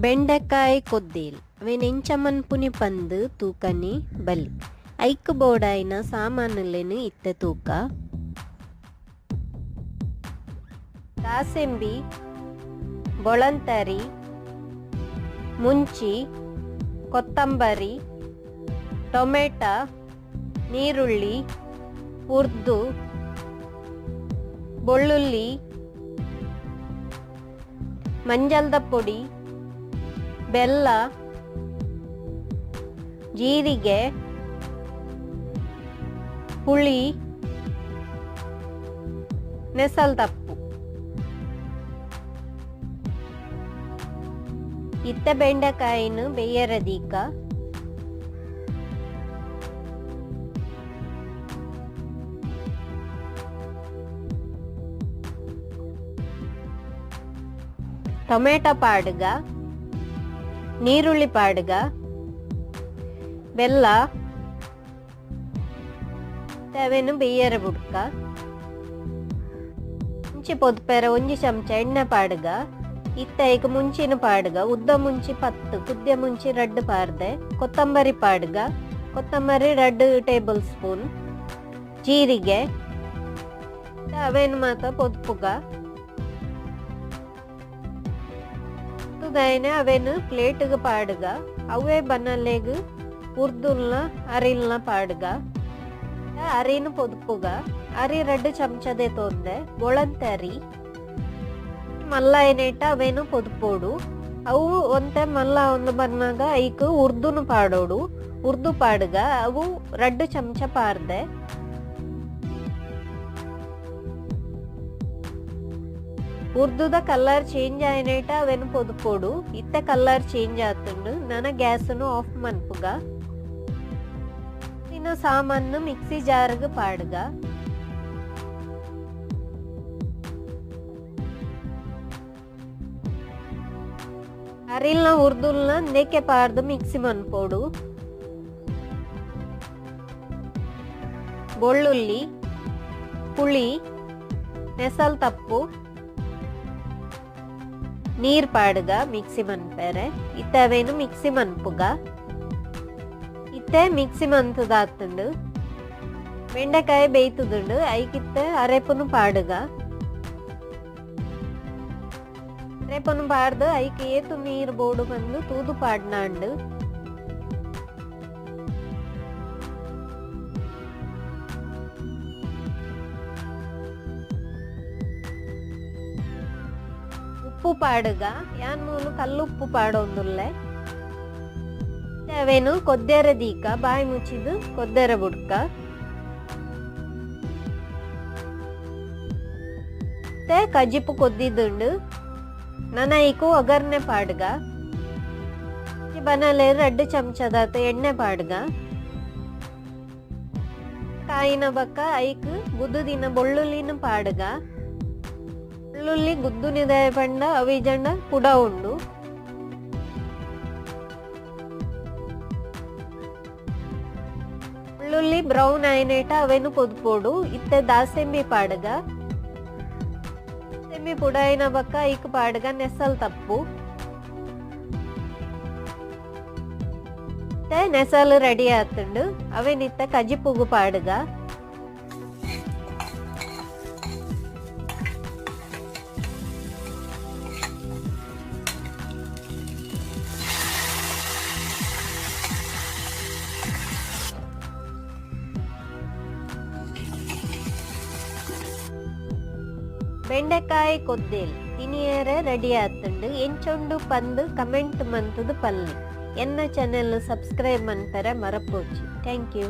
ಬೆಂಡೆಕಾಯಿ ಕೊದ್ದೇಲ್ ಅವೆನ್ ಎಂಚ ಮನ್ಪುನಿ ಪಂದ್ ತೂಕನಿ ಬಲಿ. ಐಕ್ ಬೋಡಾಯಿನ ಸಾಮಾನುಲೆನ್ ಇತ್ತೆ ತೂಕ. ದಾಸೆಂಬಿ, ಬೊಳಂತರಿ, ಮುಂಚಿ, ಕೊತ್ತಂಬರಿ, ಟೊಮೆಟೊ, ನೀರುಳ್ಳಿ, ಉರ್ದು, ಬೆಳ್ಳುಳ್ಳಿ, ಮಂಜಲ್ದ ಪೊಡಿ, ಬೆಲ್ಲ, ಜೀರಿಗೆ, ಪುಳಿ, ನೆಸಲ್ದಪ್ಪು. ಇತ್ತ ಬೆಂಡೆಕಾಯಿನ ಬೇಯರ ದೀಕ. ಟೊಮೆಟೊ ಪಾಡುಗ, ನೀರುಳ್ಳಿ ಪಾಡುಗ, ಬೆಲ್ಲ, ಅವೆನ್ ಬೇಯರ ಬುಡ್ಕ. ಮುಂಚಿ ಪೊದ್ಪೆರ ಒಂಜಿ ಚಮಚ ಎಣ್ಣೆ ಪಾಡುಗ. ಇತ್ತ ಐಕ್ ಮುಂಚಿನ ಪಾಡುಗ, ಉದ್ದ ಮುಂಚಿ 10, ಕುದ್ಯ ಮುಂಚಿ 2 ಪಾರ್ದೆ, ಕೊತ್ತಂಬರಿ ಪಾಡುಗ, ಕೊತ್ತಂಬರಿ 2 ಟೇಬಲ್ ಸ್ಪೂನ್, ಜೀರಿಗೆ, ಅವೆನ್ ಮಾತ ಪೊದ್ಪುಗ. ದಾಯನೆ ಅವೆನ್ ಪ್ಲೇಟ್ಗ್ ಪಾಡುಗ. ಅವೇ ಬನಲೆಗ್ ಉರ್ದುಲ್ನ ಅರಿಲ್ನ ಪಾಡುಗ. ಅರಿನ ಪೊದ್ಪುಗ. ಅರಿ 2 ಚಮಚದೆ ತೋಂದೆ, ಬೊಳಂತರಿ ಮಲ್ಲ ಏನೇಟ ಅವೇನು ಪೊದ್ಪೋಡು. ಅವು ಒಂತೆ ಮಲ್ಲ ಒಂದು ಬನ್ನಾಗ ಐಕ್ ಉರ್ದುನು ಪಾಡೋಡು. ಉರ್ದು ಪಾಡುಗ, ಅವು 2 ಚಮಚ ಪಾರ್ದೆ. ಉರ್ದುದ ಕಲರ್ ಚೇಂಜ್ ಆಯ್ನೇಟ ಅವೇನು ಪೊದ್ಪೋಡು. ಇತ್ತೆ ಕಲರ್ ಚೇಂಜ್ ಆತುಂಡು. ನನ ಗ್ಯಾಸನ್ನು ಆಫ್ ಮನ್ಪುಗ. ಇನ್ನು ಸಾಮಾನು ಮಿಕ್ಸಿ ಜಾರ್ಗ್ ಪಾಡುಗ. ಅರಿಲ್ನ ಉರ್ದುಲ್ನ ನೆಕ್ಕೆ ಪಾರ್ದು ಮಿಕ್ಸಿ ಮನ್ಪೋಡು. ಬೆಳ್ಳುಳ್ಳಿ, ಪುಳಿ, ನೆಸಲ್ ತಪ್ಪು, ನೀರ್ ಪಾಡುಗ ಮಿಕ್ಸಿ ಮನ್ಪೆರೆ. ಇತ್ತೆ ಅವೇನು ಮಿಕ್ಸಿ ಮನ್ಪುಗ. ಇತ್ತೆ ಮಿಕ್ಸಿ ಮಂತದಾತುಂಡು. ಬೆಂಡೆಕಾಯಿ ಬೇಯ್ತುದುಂಡು. ಐಕಿತ್ತೆ ಅರೆಪುನು ಪಾಡುಗ. ಅರೆಪುನು ಪಾಡ್ದು ಐಕ್ ಏತು ನೀರು ಬೋಡು ಬಂದು ತೂದು ಪಾಡ್ನಾಂಡು. ಉಪ್ಪು ಪಾಡುಗ. ಯಾನ್ ಮೂಲು ಕಲ್ಲುಪ್ಪು ಪಾಡೊಂದುಲ್ಲೆ. ಅವೇನು ಕೊದ್ದೆರ ದೀಕ ಬಾಯಿ ಮುಚ್ಚಿದು ಕೊದ್ದೆರ ಬುಡ್ಕ. ಕಜಿಪು ಕೊದ್ದಿದುಂಡು. ನನ ಐಕು ಒಗ್ಗರಣೆ ಪಾಡುಗ. ಬನಲೆ 2 ಚಮಚದಾತ ಎಣ್ಣೆ ಪಾಡುಗ. ಕಾಯಿನ ಬಕ್ಕ ಐಕ್ ಗುದ್ದುದಿನ ಬೆಳ್ಳುಳ್ಳಿನ ಪಾಡುಗ. ಬೆಳ್ಳುಳ್ಳಿ ಗುದ್ದುನಿದ ಪಂಡ ಅವಿಜಂಡ ಪುಡ ಉಂಡು. ಬೆಳ್ಳುಳ್ಳಿ ಬ್ರೌನ್ ಆಯ್ನೇಟ ಅವೇನು ಪೊದ್ಪೋಡು. ಇತ್ತೆ ದಾಸೆಂಬಿ ಪಾಡುಗ. ದಾಸೆಂಬಿ ಪುಡ ಆಯ್ನ ಬಕ್ಕ ಐಕ್ ಪಾಡುಗ ನೆಸಲ್ ತಪ್ಪು. ಇತ್ತೆ ನೆಸಲು ರೆಡಿ ಆತುಂಡು. ಅವೇನಿತ್ತ ಕಜಿಪುಗು ಪಾಡುಗ. ಬೆಂಡೆಕಾಯಿ ಕೊದ್ದೇಲ್ ತಿನಿಯರೆ ರೆಡಿ ಆತುಂಡು. ಎಂಚೊಂಡು ಪಂದು ಕಮೆಂಟ್ ಮಂತುದು ಪಲ್ಲಿ. ಎನ್ನ ಚಾನೆಲ್ ಸಬ್ಸ್ಕ್ರೈಬ್ ಮನ್ಪೆರೆ ಮರಪೋಚಿ. Thank you.